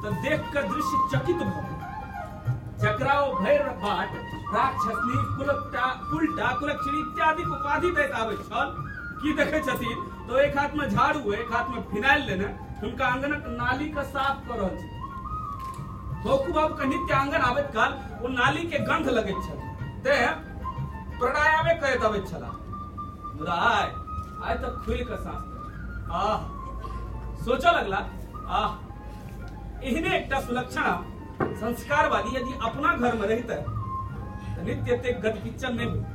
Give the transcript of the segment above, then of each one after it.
तऽ देख कऽ दृश्य चकित भऽ गेल। जकरा ओ भरि बाट राक्षसनी, कुलटा, कुलटा, कुलक्षणी इत्यादि उपाधि दैत आबैत छल, की देखै छथिन तऽ एक हाथ में झाड़ू, एक हाथ में फिनाइल लेने हुनका आंगनक नाली के साफ कऽ रहल छथिन। बौकू बाबू के नित्य आंगन आबैत काल ओ नाली के गंध लगैत छल, तें प्राणायामे करैत अबैत छलाह। मुदा आइ आइ तऽ खुलि कऽ साँस लेलक। आह, सोचऽ लगला, आह, एहने एकटा सुलक्षणा संस्कारवादी यदि अपना घर में रहितै तऽ नित्य एतेक गदकिच्चन नहि होइत।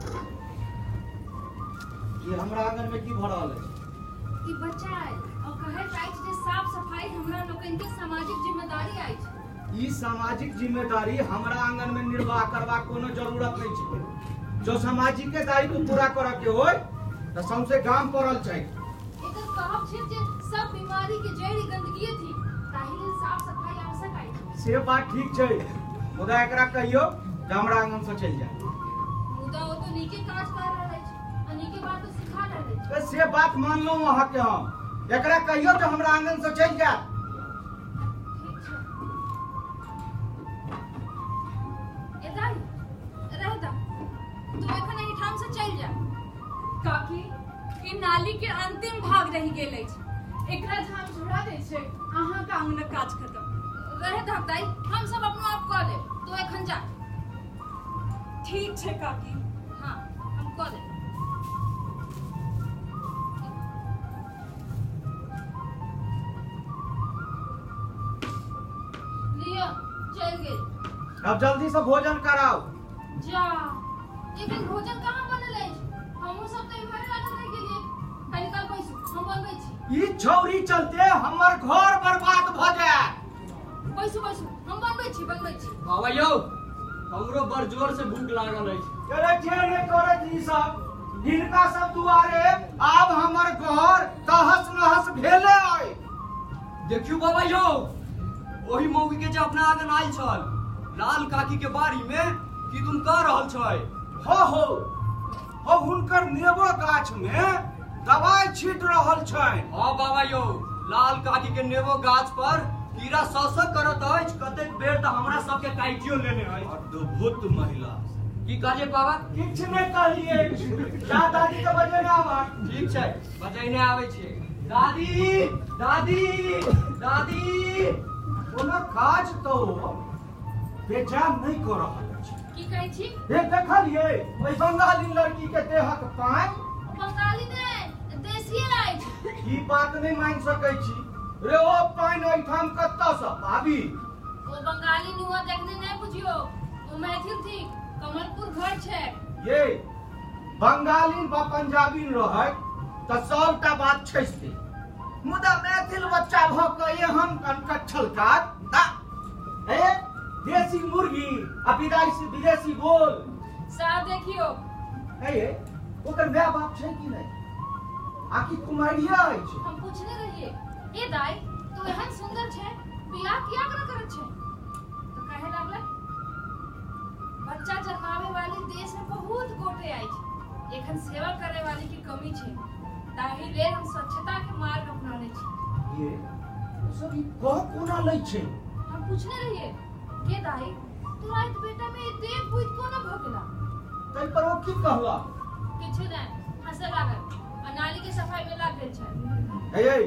ई हमरा आंगन में की भऽ रहल अछि? ई बच्चा आयल और कहैत अछि जे साफ सफाई हमरा लोकनि के सामाजिक जिम्मेदारी अछि। ई सामाजिक जिम्मेदारी हमरा आंगन में निर्वाह करबाक कोनो जरूरत नहीं छै। जो सामाजिक दायित्व पूरा करऽ के होय तऽ सौंसे गाम पड़ल छै। एकर कहब छै जे सब बीमारी के जड़ि गंदगीये थी, ताहि लेल साफ सफाई आवश्यक अछि। से बात ठीक छै, मुदा एकरा कहियो जे हमरा आंगन से चलि जाय। मुदा ओ तो नीके काज कर रहल अछि आ नीके बात तो सिखा रहल अछि। ए, से बात मानलहुँ अहाँके हम, एकरा कहियो जे हमरा आंगन से चलि जाय। ठीक छै। ए दाई, रह दा, तू एखन एहिठाम से चलि जा। काकी, ई नाली के अंतिम भाग रहि गेल अछि, एकरा जे हम झोड़ा दै छै अहाँके आंगनक काज खत्म। रहे दहक दाई, हम सब अपनो आप कऽ लेब, तू एखन जा। ठीक छै काकी। हाँ, हम कऽ लेब। लिअ, चलि गेल। अब जल्दी से भोजन कराओ। जा, लेकिन भोजन कहाँ बनल अछि? हमहूँ सब तऽ इम्हरे लागल रहि गेलियै। कनि काल बैसू, हम बनबै छी। ई छौरी चलते हमर घर बर्बाद भऽ जायत। बैसू बैसू, हम बनबै छी, बनबै छी। बाबा यौ, हमरो बड़ जोर से भूख लागल अछि। अरे जे नहि करत ई सब, हिनका सब दुआरे आब हमर घर तहस नहस भेले अइ। देखियौ बाबा यौ, ओही मौगी के जे अपना आंगन आयल छल, लाल काकी के बाड़ी में की तुम कह रहल छै? हो हो हो, हुनकर नेबो गाछ में दवाई छीट रहल छनि। हाँ बाबा यौ, लाल काकी के नेबो गाछ पर कीड़ा सौसक करत अछि, कतेक बेर तऽ हमरा सबके काटियो लेने अछि। अद्भुत महिला। की कहलियै बाबा? किछु नहि कहलियै। जा दादी के बजेने आबह। ठीक छै, बजेने आबै छियै। दादी, दादी, दादी। कोनो काज तऽ ओ बेजान नहि कऽ रहल अछि। की कहै छी? हे देखलियै ओहि बंगाली लड़की के देहक पानि? बंगाली नहि, देसिये अछि। ई बात नहि मानि सकै छी रे, ओ पानि एहिठाम कतऽ सँ पाबी? ओ बंगाली नुआ देखने नहि बुझियो, ओ मैथिल थिक, कमलपुर घर छै। ये बंगाली वा पंजाबी रहै तऽ सबटा बात छैसते, मुदा मैथिल बच्चा भऽ कऽ एहन कनकच्छल काज दा। ए देसी मुर्गी आ विदेशी विदेशी बोल। साफ देखियो। ए ओकर माय बाप छै कि नहि? आकि कुमारिया अछि? हम पूछने रहिए, ए दाई तू एहन सुंदर छै, बियाह किया न करत छै? तो कहे लागल, बच्चा जन्मावे वाली देश में बहुत गोटे अछि, एखन सेवा करे वाली की कमी छै, ताहि लेल हम स्वच्छता के मार्ग अपनौने छी। ये ओ सब ई कह कोना लै छै? हम पूछने रहिए, के दाई तोरा इत बेटा में एतेक बुद्धि कोना भ गेला? ताहि पर ओ की कहलक? किछु नहि, हंसे लागल आ नाली के सफाई में लाग गेल छै। हे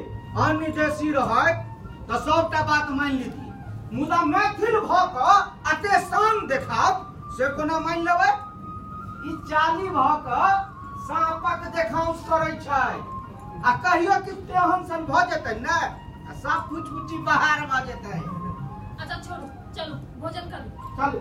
अन्य देशी रहैत तऽ सबटा बात मानि लीती, मुदा मैथिल भऽ कऽ एते शान देखाब से कोना मानि लेबै? ई चाली भऽ कऽ साँपक देखाउस करै छै आ कहियो कि तेहन सन भऽ जेतै ने आ साँप फुचफुची बाहर भऽ जेतै। अच्छा छोड़ू, चलू भोजन करू। चलू।